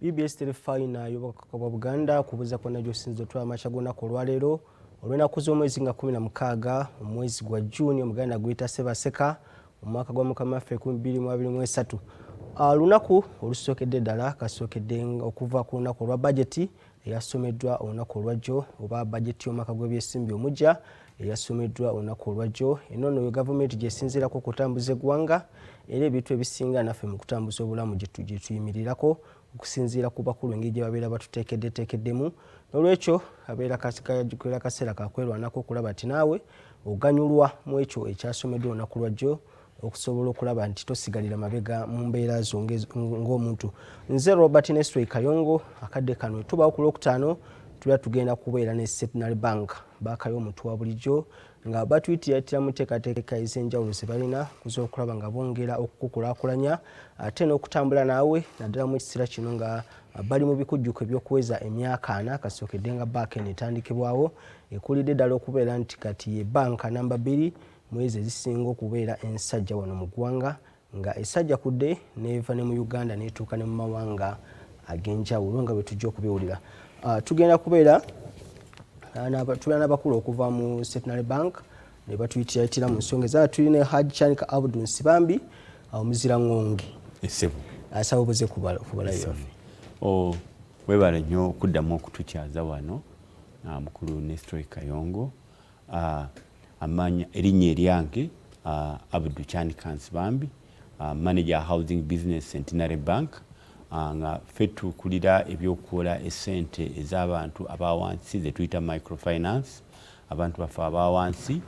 BBS Terefayina y'Obwakabaka bwa Buganda kubuuza kwonna gy'osinza otwala amakya g'olunaku olwaleero olw'ennaku z'omwezi nga 16 omwezi gwa June, Omuganda guyita Ssebaseka, omwaka gwa Mukama waffe 2023. Lunaku olusookedde ddala kasookedde okuva ku lunaku olwa bajeti eyasomeddwa olunaku olwajjo, oba bajeti y'omwaka gw'ebyensimbi omugya eyasomeddwa olunaku olwajjo. Eno nno gavumenti gyesinziirako okutambuza eggwanga, era ebintu ebisinga naffe mu kutambuza obulamu gye tuyimirirako okusinziira ku bakulu engeri gye babeera batuteekeddeteekeddemu. N'olwekyo abeera kaseera kakwerwanako okulaba nti naawe oganyulwa mu ekyo ekyasomeddwa olunaku lwajjo, okusobola okulaba nti tosigalira mabega mu mbeera zo ng'omuntu. Nze Robert Neswey Kayongo. Akadde kano tubawo ku Lwokutaano, tuba tugenda kubeera ne Centenary Bank, banka y'omuntu wa bulijjo, nga batuyitiratira mu nteekateeka ez'enjawulo ze balina kuza okulaba nga bongera okukukulaakulanya ate n'okutambula naawe, naddala mu kiseera kino nga bali mu bikujjuko eby'okuweza emyaka 40 kasookedde nga banka eno etandikibwawo. Ekulidde ddala okubeera nti kati ye banka namba 2 mu ezo ezisinga okubeera ensajja wano mu ggwanga, nga esajja kudde neeva ne mu Uganda netuuka ne mu mawanga ag'enjawulo nga bwe tujja okubiwulira. Tugenda kubeera tubeera n'abakulu okuva mu Centenary Bank ne batuyitiratira mu nsonga ezala. Tulina Hajj Chanika Abdu Nsibambi, omuzira ŋŋonge. Asaba obuze ku balabi baffe. Oh, webale nnyo okuddamu okutukyaza wano, mukulu Nestroy Kayongo. Amanya erinnya eryange Abdu Chanika Nsibambi, manager housing business, Centenary Bank, nga ffe tukulira ebyokuwola essente ez'abantu abawansi ze tuyita microfinance, abantu baffe abawansi.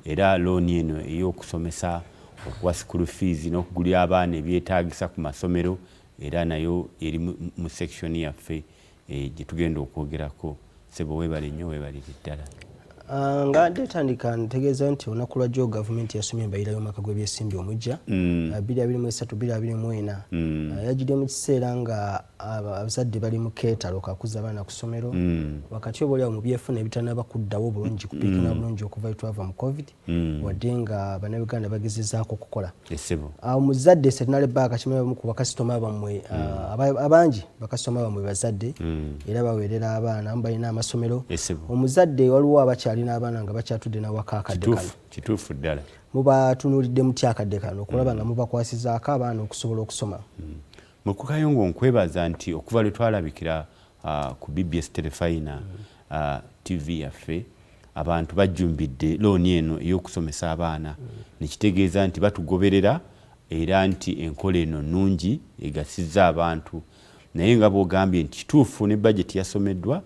Era looni eno ey'okusomesa, okuwa school fees n'okugulira abaana ebyetaagisa ku masomero, era nayo eri mu section yaffe gye tugenda okwogerako. Sebo, weebale nnyo, weebalire ddala. Nga ndetandika ntegeeza nti olunaku lwajjo gavumenti yasomye embalirira y'omwaka gw'ebyensimbi omujja 2023 2024. Yajjidde mu kiseera nga abazadde bali mu keetalo kakuza abaana ku ssomero, wakati oba oliawo mu byefuna ebitanaba kuddawo bulungi, kupiikana bulungi okuva lwe twava mu COVID, wadde nga Bannayuganda bagezezaako okukola. Omuzadde, Centenary Bank kimanyi abamu ku bakasitoma bammwe, abangi bakasitoma bammwe bazadde era baweerera abaana, abamu balina amasomero. Omuzadde, waliwo abakyalina abaana nga bakyatudde nawaka akadde kano. Kituufu ddala. Mubatunuulidde mutya akadde kano okulaba nga mubakwasizaako abaana okusobola okusoma? Mukulu Kayongo, nkwebaza nti okuva lwe twalabikira ku BBS Terefayina TV yaffe, abantu bajjumbidde looni eno ey'okusomesa abaana, nekitegeeza nti batugoberera era nti enkola eno nnungi, egasizza abantu. Naye nga bw'ogambye nti kituufu, ne bajeti yasomeddwa,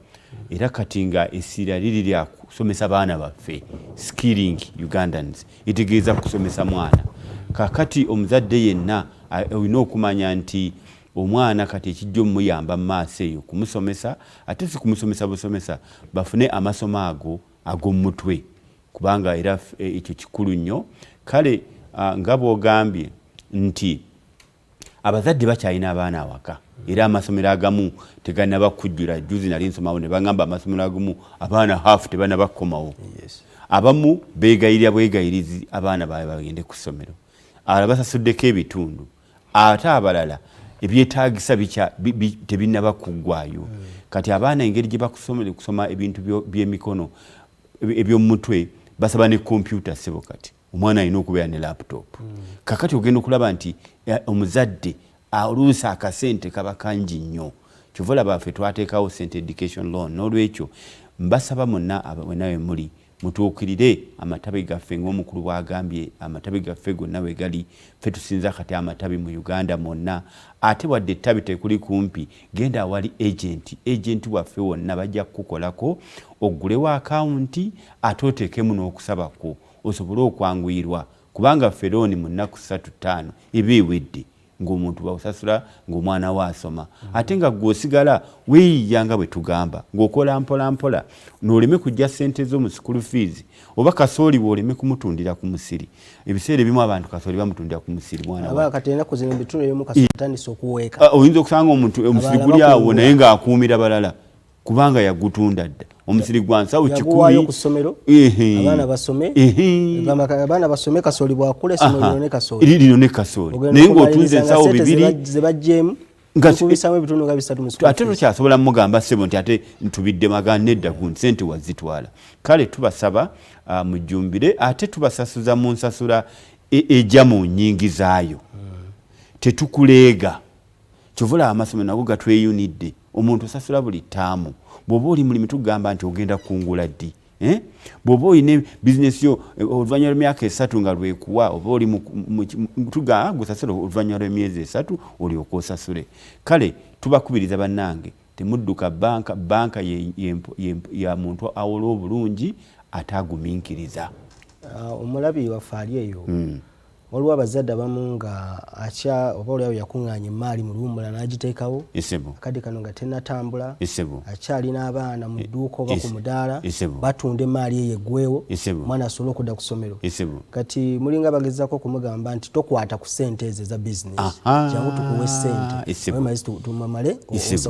era kati nga essira liri lya kusomesa baana baffe. Skilling Ugandans etegeeza kusomesa mwana. Kakati omuzadde yenna olina okumanya nti omwana kati ekijja omuyamba mu maaso eyo kumusomesa, ate si kumusomesa busomesa, bafune amasomo ago ag'omutwe, kubanga era ekyo kikulu nnyo. Kale nga bw'ogambye nti abazadde bakyalina abaana awaka, era amasomero agamu teganaba kujjula. Juzi nali nsomawo ne bagamba amasomero agamu abaana half tebanaba kukomawo. Abamu beegayirira bwegayirizi abaana baabwe bagende ku ssomero, abalala basasuddeko ebitundu, ate abalala ebyetaagisa tebinnaba kuggwayo. Kati abaana engeri gye bakusomera kusoma ebintu by'emikono eby'omumutwe, basaba ne kompyuta. Ssebo, kati omwana alina okubeera ne laptop. Kakati ogenda okulaba nti omuzadde oluusi akasente kaba kangi nnyo. Kyova olaba ffe twateekawo Cent Education Loan. N'olwekyo mbasaba mwenna wenna we muli mutuukirire amatabi gaffe ng'omukulu bw'agambye. Amatabi gaffe gonna we gali, ffe tusinza kati amatabi mu Uganda mwonna. Ate wadde ettabi tekuli kumpi, genda awali agent waffe wonna, bajja kukukolako oggulewo akawunti ate oteekemu n'okusaba kwo osobole okwanguyirwa, kubanga ffe looni mu nnaku 3 5 eba ewedde, ng'omuntu bawusasula ng'omwana we asoma, ate nga gwe osigala weeyiya nga bwe tugamba, ng'okola mpola mpola n'oleme kujja ssente zo mu school fees, oba kasooli bw'oleme kumutundira ku musiri. Ebiseera ebimu abantu kasooli bamutundira ku musiri, mwana wa kati ennaku zino mu bitundu ebimu kasooli atandise okuweeka. Ah, oyinza okusanga omuntu omusiri Abalala guli awo bakungula. naye ng'akuumira balala kubanga yagutunda dda omusiri gwa nsawo Yaguwaayo 100. ku ssomero abaana basome. Gamba abaana basome, kasooli bwakula essomero lino ne kasooli. Lino ne kasooli. Ogenda Naye ng'otunze okumaliriza nga ensawo ssente 2. ze baggyemu. Ate tokyasobola mugamba ssebo nti ate ntubidde maga nedda, gundi sente wazitwala. Kale tubasaba mujjumbire, ate tubasasuza mu nsasula ejja mu nnyingizaayo. Tetukuleega. Kyova olaba amasomero nago gatweyunidde. Omuntu osasula buli ttaamu. Bw'oba oli mulimi tugamba nti ogenda kukungula ddi? Bw'oba olina bizinesi yo oluvannyuma lw'emyaka 3 nga lwekuwa, oba oli tugamba gusasula oluvannyuma lw'emyezi 3 olyoke osasule. Kale tubakubiriza bannange, temudduka banka. Banka ya muntu awola obulungi ate agumiikiriza. Omulabi waffe ali eyo, waliwo abazadde abamu nga akya oba oliawo yakuŋŋaanya emaali mu luwummula n'agiteekawo, akadde kano nga tennatambula, akyalina abaana mu dduuka oba ku mudaala, batunda emaali eyo eggwewo, omwana asobole okudda ku ssomero. Kati mulinga bagezaako okumugamba nti tokwata ku ssente ezo eza bizinesi, jangu tukuwe ssente omaze tumamale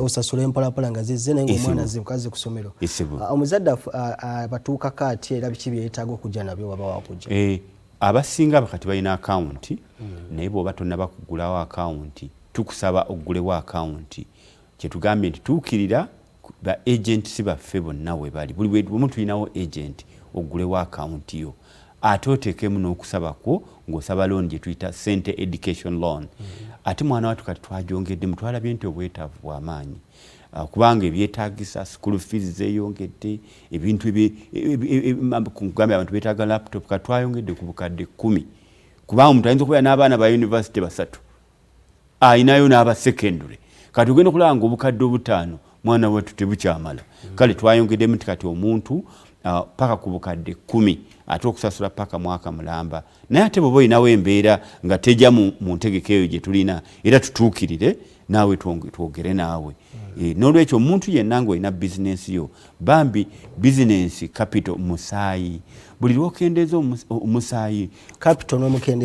osasule mpolampola nga zizze, naye ng'omwana azze ku ssomero. Omuzadde abatuukako atya, era biki bye yeetaaga okujja nabyo waba wakujja? Abasinga kati balina akawunti, naye bw'oba tonnaba kugulawo akawunti, tukusaba oggulewo akawunti. Kyetugambye nti tuukirira ba agents baffe bonna we bali, buli bwe tulinawo agent, oggulewo akawunti yo ate oteekemu n'okusaba kwo ng'osaba loan gye tuyita Sente Education Loan. Ate mwana wattu kati twagyongeddemu, twalabye nti obwetaavu bw'amaanyi, kubanga ebyetaagisa school fees zeeyongedde, ebintu kugambye abantu beetaaga laptop. Kati twayongedde ku bukadde 10, kubanga omuntu ayinza okubeera n'abaana ba university 3, ayinayo n'aba secondary. Kati ogenda okulaba nga obukadde 5, mwana wattu, tebukyamala. Kale twayongeddemu nti kati omuntu paka ku bukadde 10, ate okusasula paka mwaka mulamba. Naye ate bw'oba olinawo embeera nga tejja mu ntegeka eyo gye tulina, era tutuukirire naawe twogere naawe. N'olwekyo omuntu yenna ng'olina bizinensi yo, bambi, bizinensi capital musaayi. Buli lwokendeeza omusaayi,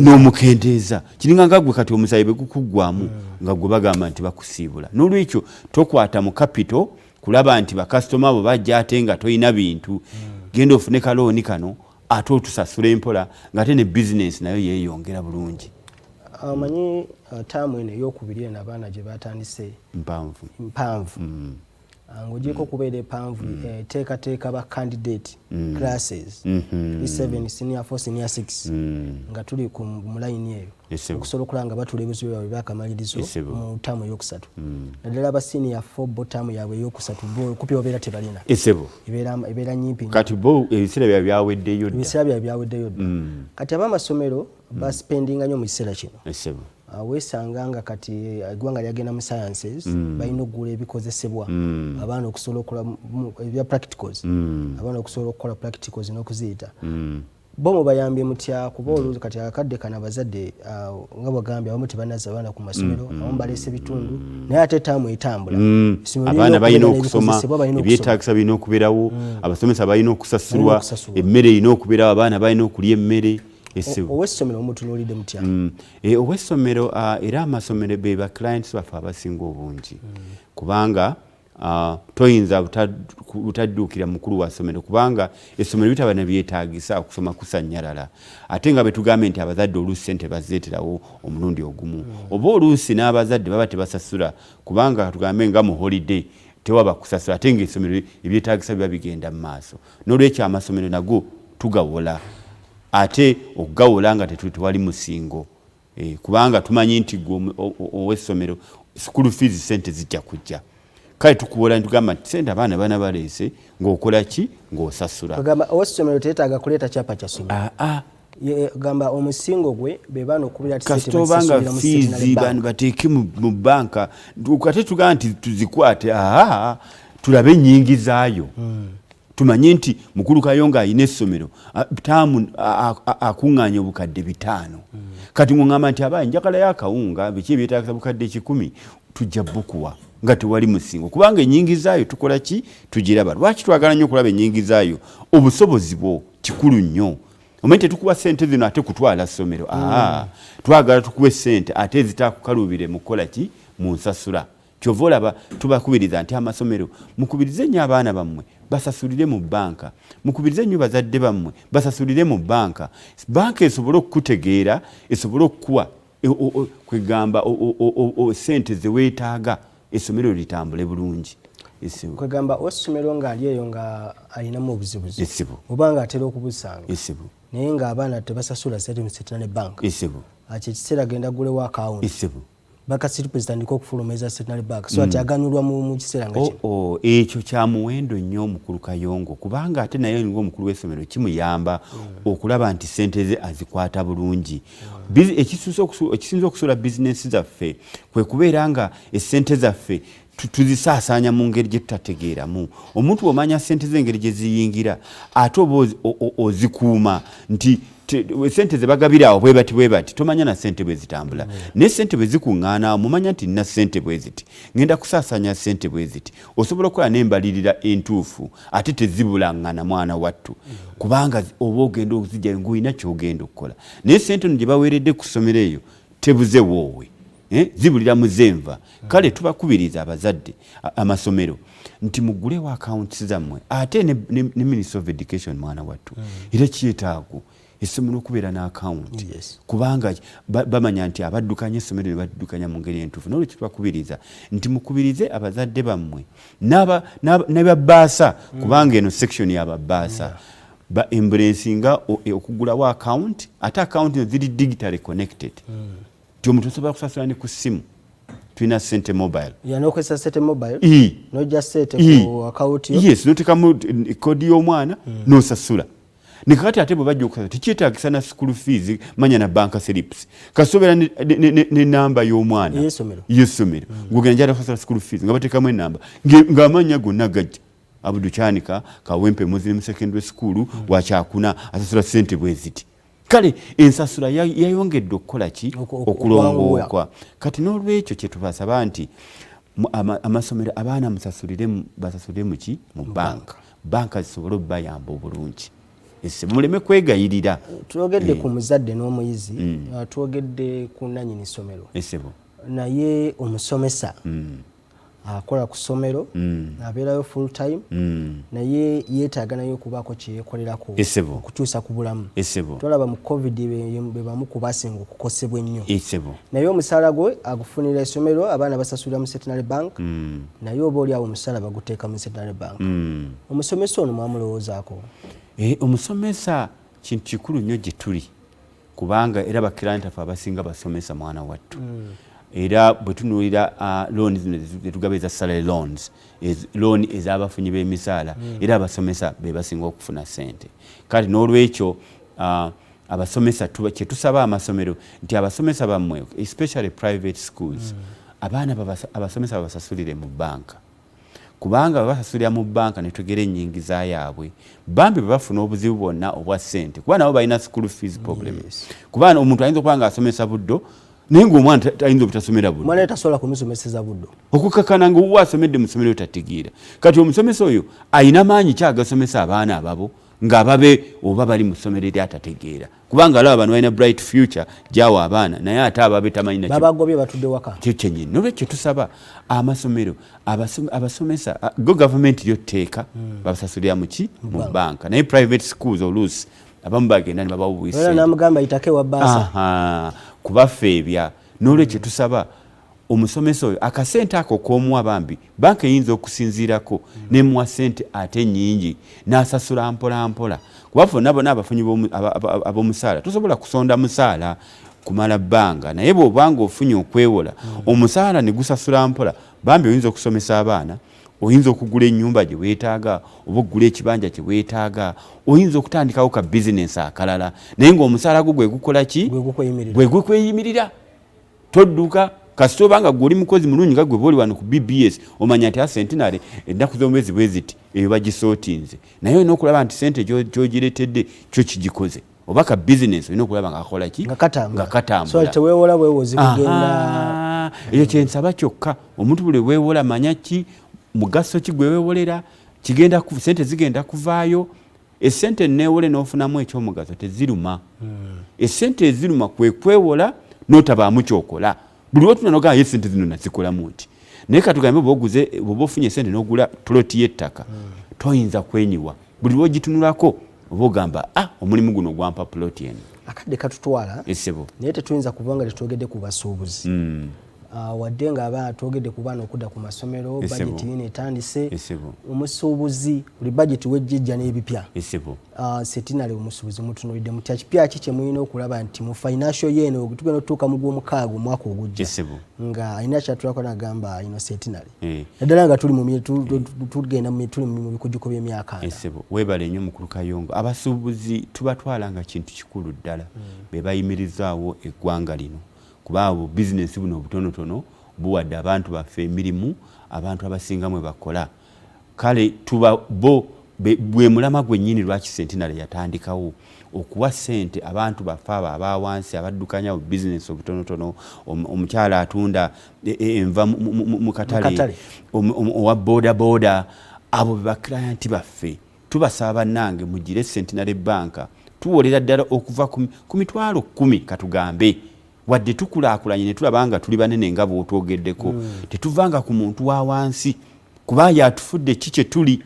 n'omukendeeza, kiringa nga gwe kati omusaayi bwe gukuggwamu nga gwe bagamba nti bakusiibula. N'olwekyo tokwata mu capital kulaba nti bakasitoma abo bajja ate nga tolina bintu. Genda ofune kalooni kano ate otusasula empola, ng'ate ne bizinensi nayo yeeyongera bulungi. Omanyi taamu eno eyokubiri eno abaana gye batandise mpanvu. Mpanvu. Ng'ogyeko okubeera empanvu, eteekateeka ba candidate classes, P7, senior 4, senior 6, nga tuli ku mulayini eyo okusobola okulaba nga batuula ebizibu byabwe byakamalirizo mu taamu eyokusatu, naddala aba senior 4, bo taamu yaabwe eyokusatu bo kupi babeera tebalina, ebeera nyimpi. Kati bo ebiseera byabwe byaweddeyo dda. Ebiseera byabwe byaweddeyo dda. Kati ab'amasomero baspendinga nnyo mu kiseera kino. Weesanga nga kati eggwanga lyagenda mu sciences, balina okugula ebikozesebwa abaana okusobola okukola ebya practicals, abaana okusobola okukola practicals n'okuziyita. Bo mubayambye mutya? Kuba oluusi kati akadde kano abazadde, nga bwagambye, abamu tebanazza abaana ku masomero, abamu baleese bitundu, naye ate taamu etambula. Abaana balina okusoma, ebyetaagisa birina okubeerawo, abasomesa balina okusasulwa, emmere erina okubeerawo, abaana balina okulya emmere. Owessomero mumutunuulidde mutya? Owessomero, era amasomero be ba clients baffe abasinga obungi, kubanga toyinza butadduukira mukulu wa ssomero, kubanga essomero bitaba nebyetaagisa okusoma kusanyalala, ate nga betugambe nti abazadde oluusi sente bazeeterawo omulundi ogumu, oba oluusi n'abazadde baba tebasasula, kubanga tugambe nga mu holiday tewaba kusasula, ate ngaessomero ebyetaagisa biba bigenda mu maaso. N'olwekyo amasomero nago tugawola, ate okugawola nga tewali musingo, kubanga tumanyi nti gwe ow'essomero school fees sente zijja kujja. Kale tukuwola ntugamba nti sente abaana bana baleese, ng'okola ki? Ng'osasula. Ogamba ow'essomero teetaaga kuleeta kyapa kya ssomero? Gamba omusingo gwe be baana okubira. Kasita obanga fees bano bateeke mu banka, ate tugamba nti tuzikwate, aa, tulabe ennyingizaayo, tumanye nti mukulu Kayonga alina essomero, taamu akuŋŋaanya obukadde 500. Kati ŋŋamba nti abaye njagalayo akawunga, biki ebyetaagisa bukadde 100, tujja bukuwa nga tewali musingo, kubanga ennyingizaayo tukola ki? Tugiraba. Lwaki twagala nnyo okulaba ennyingizaayo? Obusobozi bwo kikulu nnyo. Omanyi tetukuwa sente zino ate kutwala ssomero. Aa, twagala tukuwe sente ate ezitakukalubire mu kukola ki? Mu nsasula. Kyova olaba tubakubiriza nti amasomero mukubirize nnyo abaana bammwe basasulire mu banka, mukubirize nnyo bazadde bammwe basasulire mu banka, banka esobole okukutegeera, esobole okukuwa. Kwegamba sente zeweetaaga essomero litambule bulungi. Kwegamba essomero ng'ali eyo nga alinamu obuzibuzi oba nga atera okubusanga, naye ng'abaana tebasasula sente mu Centenary Bank, ekyo ekiseera genda gulewo akawunti, bank slip zitandika okufuluma eza Centenary Bank, so ati aganyulwa mu kiseera nga kino. Ekyo kya muwendo nnyo, omukulu Kayongo, kubanga ate naye ng'omukulu w'essomero kimuyamba okulaba nti sente ze azikwata bulungi. Ekisinza okusuula bizinensi zaffe kwe kubeera nga essente zaffe tuzisaasaanya mu ngeri gye tutategeeramu. Omuntu bw'omanya sente ze engeri gye ziyingira, ate oba ozikuuma nti sente ze bagabira awo bwe bati bwe bati, tomanya na sente bwe zitambula. Naye sente bwe zikuŋŋaana, mumanya nti nina sente bwe ziti, ŋŋenda kusaasaanya sente bwe ziti, osobola okukola n'embalirira entuufu, ate tezibulaŋŋana, mwana wattu, kubanga oba ogenda okuzijjayo ng'olina ky'ogenda okukola. Naye sente eno gye baweeredde ku ssomero eyo tebuze woowe, zibulira mu zenva. Kale tubakubiriza abazadde, amasomero nti mugulewo accounts zammwe. Ate ne Ministry of Education, mwana wattu, era kyetaago essomero okubeera n'akawunti, kubanga bamanya nti abaddukanya essomero ne baddukanya mu ngeri entuufu. Nolwekyo tubakubiriza nti mukubirize abazadde bammwe ne babbaasa, kubanga eno section y'ababbaasa, ba embracinga okugulawo akawunti. Ate akawunti eno ziri digitally connected, nti omuntu osobola kusasula ne ku ssimu. Tulina Sente Mobile. Yanokozesa Sente Mobile, nojja sente ku akawunti yo. Yes, notekamu kodi y'omwana nosasula. Nekakati ate bwe bajja okusasula tekyetagisa na school fees, manya na bank slips, kasobeera nenamba y'omwana y'essomero. Ngogenda njala kusasula school fees, nga bateekamu enamba, ng'amannya gonna gajja, Abudu Kyanika, Kawempe Muslim Secondary School, wakyakuna, asasula sente bwe ziti. Kale ensasula yayongedde okukola ki? Okulongooka. Kati n'olwekyo kyetubasaba nti amasomero abaana musasulire, basasulire muki? Mu banka. Banka zisobole okubayamba obulungi, ese muleme kwegayirira. Twogedde ku muzadde n'omuyizi, twogedde ku nanyini ssomero, naye omusomesa akola ku ssomero, abeerayo full time, naye yeetaaga naye okubaako kyeyekolerako okukyusa ku bulamu. Twalaba mu COVID be bamu ku basinga okukosebwa ennyo, naye omusaala gwe agufunira essomero, abaana basasulira mu Centenary Bank, naye oba oli awo omusaala baguteeka mu Centenary Bank. Omusomesa ono mwamulowoozaako? Omusomesa kintu kikulu nnyo gye tuli, kubanga era bakiranta ffe abasinga basomesa, mwana wattu. Era bwe tunuulira looni zino zetugaba eza salary loans, looni ez'abafunyi b'emisaala, era abasomesa be basinga okufuna sente. Kale n'olwekyo abasomesa kyetusaba amasomero nti abasomesa bammwe, especially private schools, abaana abasomesa babasasulire mu banka, kubanga bwe basasulira mu banka netegera ennyingiza yaabwe, bambi bwe bafuna obuzibu bwonna obwa ssente, kuba nabo balina school fees problem. Kuba omuntu ayinza okuba nga asomesa Buddo, naye ngaomwana ayinza obutasomera Buddo. Omwana tasobola kumusomeseza Buddo. Okukakana nga owuwe asomedde mu ssomero tategeera. Kati omusomesa oyo ayina maanyi ki agasomesa abaana ababo ng'ababe oba bali mu ssomero eri atategeera? Kubanga alaba bano balina bright future gyawa abaana, naye ate ababe tamanyi. Babagobye, batudde waka. Kyo kyennyini. Nolwekyo tusaba amasomero, abasomesa, go gavumenti yo tteeka babasasulira muki? Mu banka. Naye private schools oluusi abamu bagenda ne babawa. Namugamba itake wa baasa. Kubafeebya. Nolwekyo tusaba omusomesa oyo akasente ako k'omuwa, bambi banka eyinza okusinziirako nemuwa sente ate nyingi n'asasula mpola mpola, kuba fonna bona abafunyi ab'omusaala tosobola kusonda musaala kumala bbanga. Naye bw'obanga ofunye okwewola omusaala ne gusasula mpola, bambi oyinza okusomesa abaana, oyinza okugula ennyumba gye weetaaga oba okugula ekibanja kye weetaaga, oyinza okutandikawo ka bizinensi akalala, naye ng'omusaala gwo gwe gukola ki? Gwe gukweyimirira. Todduka kasita obanga gwe oli mukozi mulungi nga gwe booli wano ku BBS, omanya nti a Centenary ennaku z'omwezi bwe ziti eyo bagisootinze, naye olina okulaba nti sente gyogiretedde kyo kigikoze, oba ka bizinensi olina okulaba nga kakola ki? Nga katambula. Teweewola bwewozi kugenda. Ekyo kyensaba kyokka. Omuntu buli weewola, manya ki mugaso ki gwe weewolera, kigenda sente zigenda kuvaayo. Esente neewole n'ofunamu ekyomugaso teziruma. Esente eziruma kwe kwewola n'otabaamu kyokola. Buli wotuna nogamba, ye sente zino nazikolamu nti. Naye katugambe bwoguze, bwoba ofunye esente n'ogula ploti y'ettaka, toyinza kwenyiwa. Buli lwogitunulako oba ogamba, ah, omulimu guno gwampa ploti eno. Akadde katutwala, naye tetuyinza kuba nga tetwogedde ku basuubuzi. Wadde nga abaana twogedde ku baana okudda ku masomero, bajeti yino etandise, omusuubuzi buli bajeti wejjejja n'ebipya. Centenary omusuubuzi mutunuulidde mutya? Kipya ki kye mulina okulaba nti mu financial year eno tugenda otutuuka mu gw'omukaaga omwaka ogujja nga alina kyatulako nagamba ino Centenary, naddala nga tuli tugenda tuli mu bikujjuko by'emyaka 40? Weebale nnyo, mukulu Kayongo. Abasuubuzi tubatwala nga kintu kikulu ddala, be bayimirizaawo eggwanga lino, kuba abo bizinesi buno obutonotono buwadde abantu baffe emirimu, abantu abasinga mwe bakola. Kale tuba bo bwe mulama gwennyini lwaki Centenary yatandikawo okuwa ssente abantu baffe abo abawansi abaddukanya bizinesi obutonotono, omukyala atunda enva mu katale, owa boda boda, abo be bakirayanti baffe. Tubasaba bannange mugire Centenary Bank, tuwolera ddala okuva ku 100,000. Katugambe wadde tukulaakulanye ne tulaba nga tuli banene nga bw'otwogeddeko, tetuvanga ku muntu wa wansi, kuba yatufudde ki kye tuli,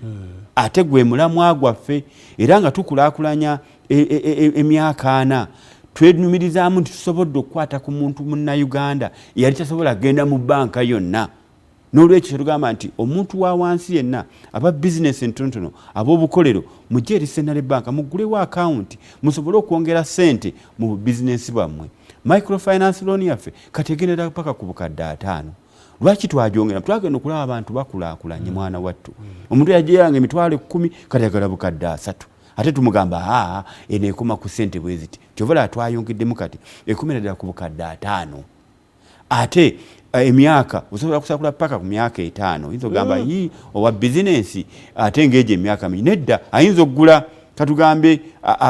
ate gwe mulamwa gwaffe. Era nga tukulaakulanya emyaka 40, twenyumirizaamu nti tusobodde okukwata ku muntu Munnayuganda eyali tasobola kugenda mu banka yonna. N'olwekyo kyetugamba nti omuntu wa wansi yenna, aba bizinesi entonotono, ab'obukolero, mujje eri Centenary Bank muggulewo akawunti musobole okwongera ssente mu bizinesi bwammwe. Microfinance loan yaffe kati egendera paka ku 500,000. Lwaki twagyongera? Twagenda okulaba abantu bakulaakulanye. Mwana wattu, omuntu yajeyanga 100,000 kati agala 30,000, ate tumugamba, aa, eno ekoma ku ssente bwe ziti. Kyova laba twayongeddemu, kati ekomera ddala ku 500,000. Ate emyaka osobola kusakula paka ku myaka 5. Oyinza okugamba, yi, owa bizinensi ate ngaegyo emyaka mingi. Nedda, ayinza okugula, katugambe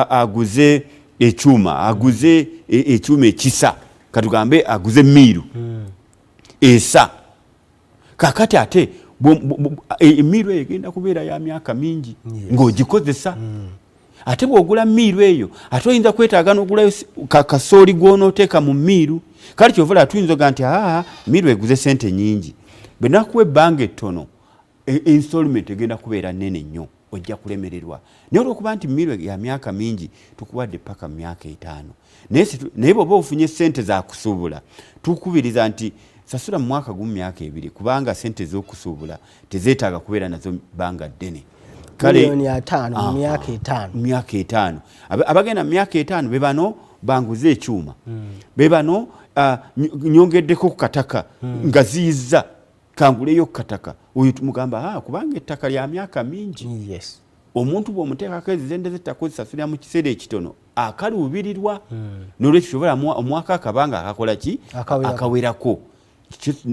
aguze ekyuma, aguze ekyuma ekisa, katugambe aguze miiru esa. Kakati ate emiiru eyo egenda kubeera ya myaka mingi ng'ogikozesa. Ate bw'ogula miiru eyo, ate oyinza kwetaaga n'ogulayo kasooli gw'onooteeka mu miiru. Kale kyova olaba tuyinza oga nti, aa, miiru eguze sente nyingi, bwe nakuwa ebbanga ettono, installment egenda kubeera nnene nnyo, ojja kulemererwa. Naye olwokuba nti miiru ya myaka mingi, tukuwadde paka mu myaka 5. Naye bw'oba ofunye sente zakusuubula, tukubiriza nti sasula mu mwaka gumu, myaka 2, kubanga sente ez'okusuubula tezeetaaga kubeera nazo bbanga ddene. 500,000 mu myaka 5. Myaka 5. Abagenda mu myaka 5 be bano banguze ekyuma, be bano nyongeddeko ku kataka, nga ziyiza kanguleyo ku kataka. Oyo tumugamba, kubanga ettaka lya myaka mingi. Omuntu bw'omuteekako ezizende z'ettaka ozisasulira mu kiseera ekitono, akaluubirirwa. Nolwekyo kyobola omwaka akabanga akakola ki akawerako.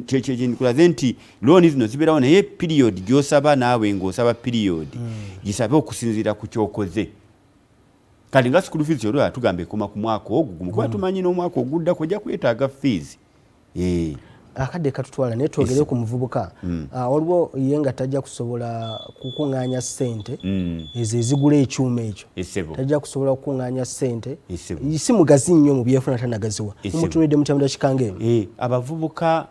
Kyekyenkulaze nti looni zino zibeerawo, naye period gy'osaba, naawe ng'osaba period, gisabe okusinziira ku kyokoze. Kati nga school fees, kyolwa tugamba ekoma ku mwaka ogwo gumu, kuba tumanyi n'omwaka oguddako ojja kwetaaga fees. Akadde katutwala, naye twogere ku muvubuka. Waliwo ye nga tajja kusobola kukuŋŋaanya ssente ezo ezigula ekyuma ekyo, tajja kusobola kukuŋŋaanya ssente, si mugazi nnyo mu byefuna, tanagaziwa. Mumutunulidde mutya mu dakika ng'emu? Abavubuka,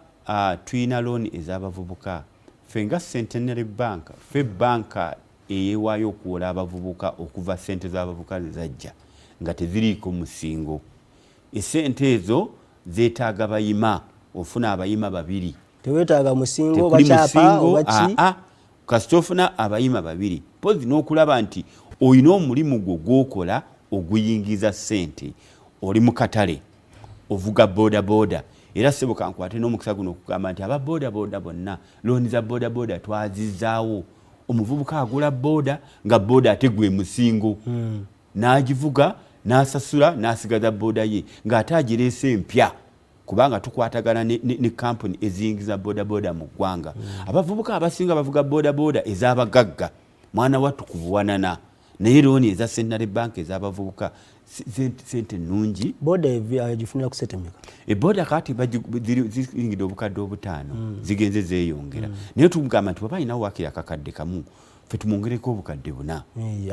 tulina looni ez'abavubuka. Ffe nga Centenary Bank, ffe banka eyeewaayo okuwola abavubuka okuva ssente z'abavubuka ze zajja nga teziriiko musingo. Esente ezo zeetaaga bayima, ofuna abayima babiri. Teweetaaga musingo oba kyapa oba ki? Kasita ofuna abayima babiri, pozi n'okulaba nti olina omulimu gwo gw'okola oguyingiza ssente, oli mu katale, ovuga boda boda. Era ssebo, kankwate n'omukisa guno okugamba nti aba boda boda bonna, looni za boda boda twazizaawo. Omuvubuka agula boda, nga boda ate gwe musingo, n'agivuga, n'asasula, n'asigaza boda ye ng'ate agireese empya, kubanga tukwatagana ne kampuni eziyingiza bodaboda mu ggwanga. Abavubuka abasinga bavuga bodaboda ez'abagagga, mwana wattu, ku buwanana. Naye looni eza Centenary Bank ez'abavubuka sente nnungi. Boda egifunira ku sente mmeka? Eboda kati ziyingidde 5,000, zigenze zeeyongera. Naye tugamba nti bwaba alinawo wakiri akakadde kamu, ffe tumwongereko 4,000.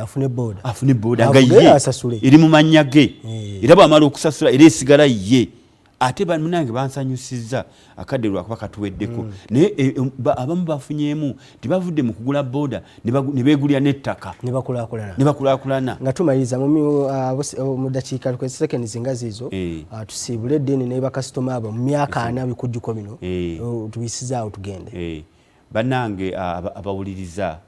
Afune boda. Afune boda nga ye eri mu mannya ge. Era bwamala okusasula, era esigala ye. Ate munange bansanyusizza, akadde lwakuba katuweddeko, naye abamu bafunyeemu nti bavudde mu kugula booda ne beegulira n'ettaka. Ne bakulaakulana. Ne bakulaakulana. Nga tumaliriza mu dakiika seconds nga ziizo, tusiibule eddiini ne bakasitoma abo mu myaka 40 bikujjuko bino, tubisizaawo tugende. Bannange abawuliriza,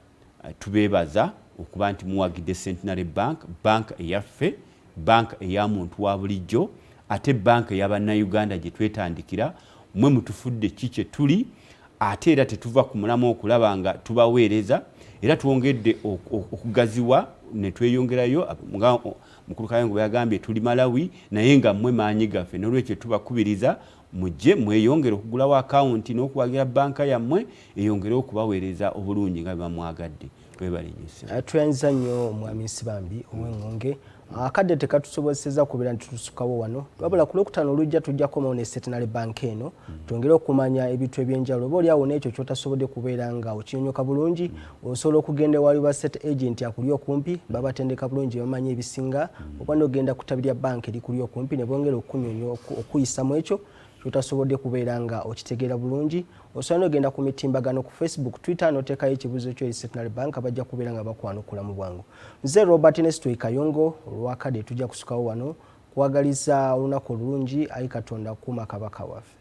tubeebaza okuba nti muwagidde Centenary Bank, bank eyaffe, bank eya muntu wa bulijjo, ate bank ey'abannayuganda gye twetandikira. Mmwe mutufudde ki kye tuli, ate era tetuva ku mulamu okulaba nga tubaweereza, era twongedde okugaziwa ne tweyongerayo. Nga mukulu Kayongo bwe yagambye, tuli Malawi, naye nga mmwe maanyi gaffe. N'olwekyo tubakubiriza mujje mweyongere okugulawo akawunti n'okuwagira banka yammwe eyongere okubaweereza obulungi nga bwe bamwagadde. Webale nnyo ssebo. Tweyanziza nnyo omwami Nsibambi ow'Engonge. Akadde tekatusobozesezza kubeera nti tusukawo wano, wabula ku Lwokutaano olujja tujja kukomawo ne Centenary Bank eno, twongere okumanya ebintu ebyenjawulo. Oba oliawo n'ekyo kyotasobodde kubeera nga okinyonyoka bulungi, osobola okugenda ewali ba state agent akuli okumpi, babatendeka bulungi, bamanyi ebisinga, oba n'ogenda ku ttabi lya banka erikuli okumpi ne bongera okuyisa mu ekyo kyotasobodde kubeera nga okitegeera bulungi. Osobola n'ogenda ku mitimbagano ku Facebook, Twitter, n'oteekayo ekibuuzo kyo eri Centenary Bank, bajja kubeera nga bakwanukula mu bwangu. Nze Robert Nestoy Kayongo, olwakadde tujja kusukawo wano, kwagaliza olunaku olulungi. Ayi Katonda, kuuma Kabaka waffe.